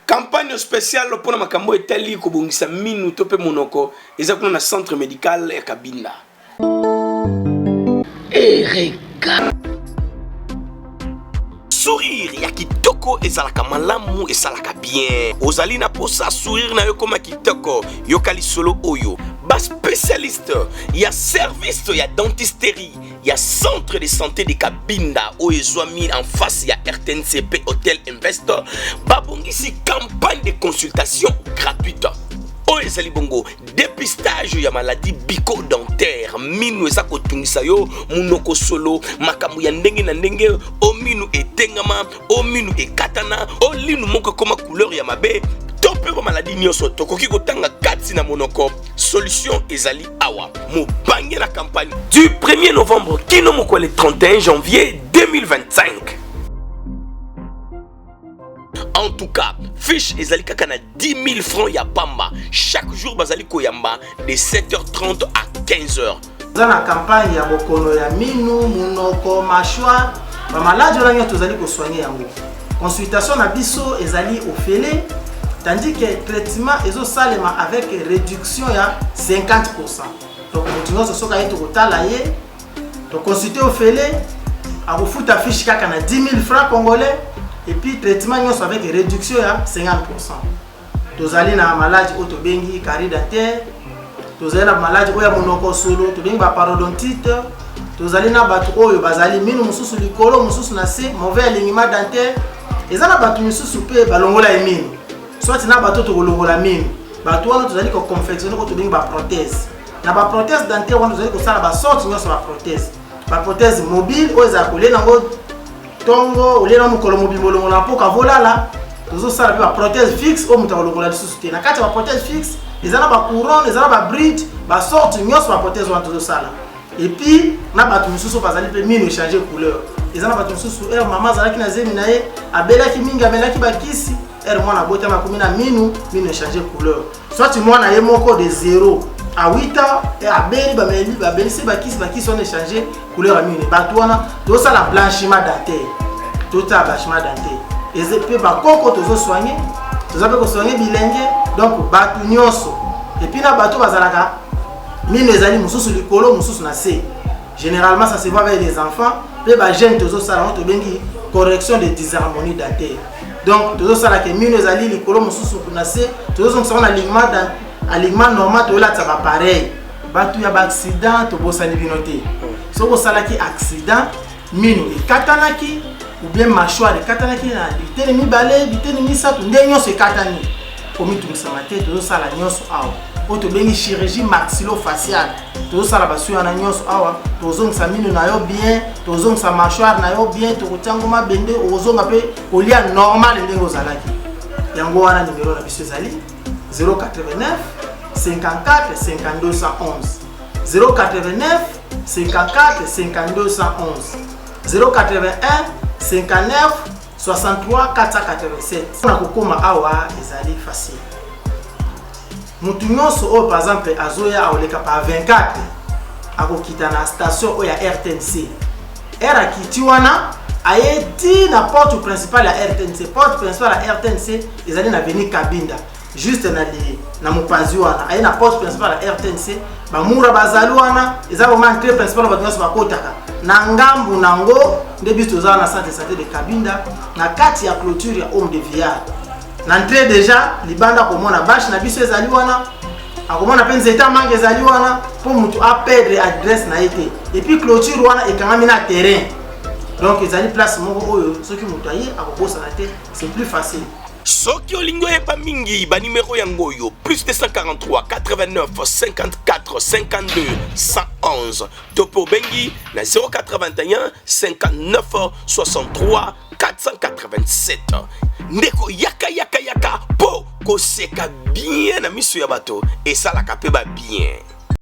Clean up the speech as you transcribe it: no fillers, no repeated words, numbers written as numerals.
Campagne spéciale mpona makambo etali kobongisa minu to mpe monoko eza kuna na centre médical ya Kabinda. Ereka sourire ya kitoko ezalaka malamu, esalaka bien. Ozali na posa sourire na yo ekoma kitoko, yoka lisolo oyo. Baspécialiste ya service ya dentisterie ya centre de santé de Kabinda oyo ezwami en face ya RTNC mpe Hotel Invest babongisi campagne de consultation gratuite oyo ezali bongo dépistage ya maladie bucco-dentaire. Minu eza kotungisa yo, munoko solo, makambo ya ndenge na ndenge, o minu etengama, o minu ekatana, o linu moko ekoma couleur ya mabe, to mpe bamaladi nyonso tokoki kotanga kati na monoko, solution ezali awa. Mobange na campagne du 1er novembre kino mokolo 31 janvier 2025. En tout cas, fiche ezali kaka na 10 000 francs ya pamba. Chaque jour bazali koyamba de 7h30 à 15h. Toza na campagne ya bokono ya minu, munoko, mâchoire, bamaladi wana nyonso tozali kosoigne yango. Consultation na biso ezali ofele, tandis que traitement ezosalema avec réduction ya 50. Donc moto nyonso soki aye, tokotala ye, toconsulte ofele, akofuta fiche kaka na 10 000 francs congolais et puis traitement nyonso avec réduction ya 50. Tozali na maladi oyo tobengi carie dentaire, tozali na maladi oyo ya monoko solo tobengi baparodontite, tozali na bato oyo bazali minu mosusu likolo, mosusu na se, mauvais alignement dentaire. Eza na bato misusu mpe balongola ye minu, soit na bato tokolongola minu. Bato wana tozali koconfectionne oyo tobengi baprothèse. Na baprothèse dentaire wana, tozali kosala basorte nyonso, baprothèse, baprothèse mobile oyo ezala kolia nango ntongo, olie na mokolo mobimba, olongola mpo kavolala. Tozosala mpe baprothèse fixe oyo moto akolongola lisusu te. Na kati ya baprothèse fixe, eza na bacouronne, eza na babridge, basorte nyonso baprothèse wana tozosala. Et puis na bato mosusu bazali mpe mino echange couleur. Eza na bato mosusu, heure mama azalaki na zemi na ye, abelaki mingi, amelaki bakisi, heure mwana abotami, akomi na minu, mino echange couleur. Soit mwana ye moko de 0 à 8 ans abeli, bameli, babelisi bakisi, bakisi wana echange couleur ya mino. Bato wana tozosala blanchiment dentaire, totala blanchiment dentaire. Eza mpe bakoko tozosoigne, toza mpe kosoigne bilenge, donc bato nyonso. Et puis na bato bazalaka mino ezali mosusu likolo, mosusu na se, généralement ça se voit avec les enfants mpe bajeune, tozosala yango tobengi correction de disharmonie dentaire. Donc tozosala ke mino ezali likolo, mosusu na se, tozozongisa ngo na alignement normal, toyolatisa bapareil. Bato ya baaccident, tobosani bino te. Soki osalaki accident, mino ekatanaki ou bien mâchoire ekatanaki na biteni mibale, biteni misato, nde nyonso ekatani, komitungisama te. Tozosala nyonso awa oyo tobengi chirurgie maxillofaciale. Tozosala basoins wana nyonso awa. Tozongisa mino na yo bien, tozongisa mâchoire na yo bien, tokotia yango mabende, okozonga mpe kolia normal ndenge ozalaki. Yango wana nimero na biso ezali 089 54 52 111, 089 54 52 111, 081 59 63 487. Mpona kokóma awa ezali facile. Motu nyonso oyo par exemple azoya, akoleka par 24, akokita na station oyo ya RTNC. R akiti wana, aye ti na porte principale ya RTNC. Porte principale ya RTNC ezali na avenue Kabinda, juste na mopanzi wana. Aye na porte principale ya RTNC, bamura bazali wana, eza vraiment entrée principale, bato nyonso bakotaka na ngambu nango. Nde biso toza na centre de santé de Kabinda, na kati ya clôture ya home de vieillard. Na entrée déjà libanda, komona bâche na biso ezali wana, akomona mpe nzete ya manga ezali wana, mpo motu aperdre adresse na ye te. Et puis clôture wana ekangami na terrain, donc ezali place moko oyo soki moto aye akobosana te, c'est plus facile. Soki olingi oyeba mingi, banimero yango oyo: plus 243 89 54 52 111, to mpe obengi na 081 59 63 487. Ndeko, yaka, yaka, yaka, mpo koseka bien na miso ya bato esalaka mpe babien.